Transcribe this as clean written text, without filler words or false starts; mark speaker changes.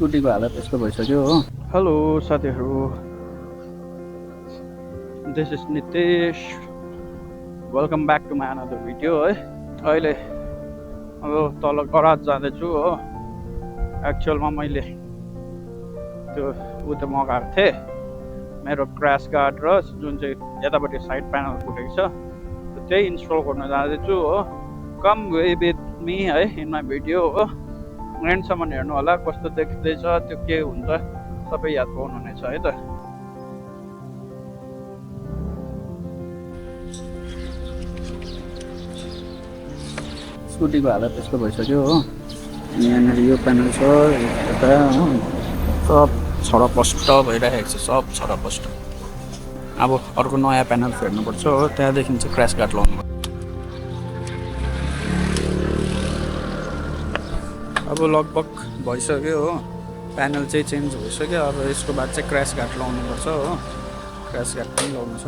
Speaker 1: स्कुटीको हालत यस्तो भइसक्यो हो।
Speaker 2: हेलो साथीहरू, this is Nitesh. Welcome back to my another video है। अहिले अब तल गराज जाँदैछु हो। एक्चुअलमा मैले त्यो उता मगाएको थिएँ, मेरो क्र्यास गार्ड र जुन चाहिँ यतापट्टि साइड प्यानल फुटेको छ त्यही इन्स्टल गर्न जाँदैछु हो। कम वे विथ मी है इन माई भिडियो हो। एन्डसम्म हेर्नु होला, कस्तो देखिँदैछ, त्यो के हुन्छ सबै याद पाउनुहुनेछ है त।
Speaker 1: स्कुटीको हालत यस्तो भइसक्यो हो। यहाँनिर यो प्यानल छ यता हो, सब छरपष्ट भइरहेको छ, सब छरपष्ट। अब अर्को नयाँ प्यानल फेर्नुपर्छ हो, त्यहाँदेखि चाहिँ क्र्यास गार्ड लाउनु। अब लगभग भइसक्यो हो, प्यानल चाहिँ चेन्ज भइसक्यो। अब यसको बाद चाहिँ क्र्यास गार्ड लाउनुपर्छ हो। क्र्यास गार्ड पनि लाउनु छ।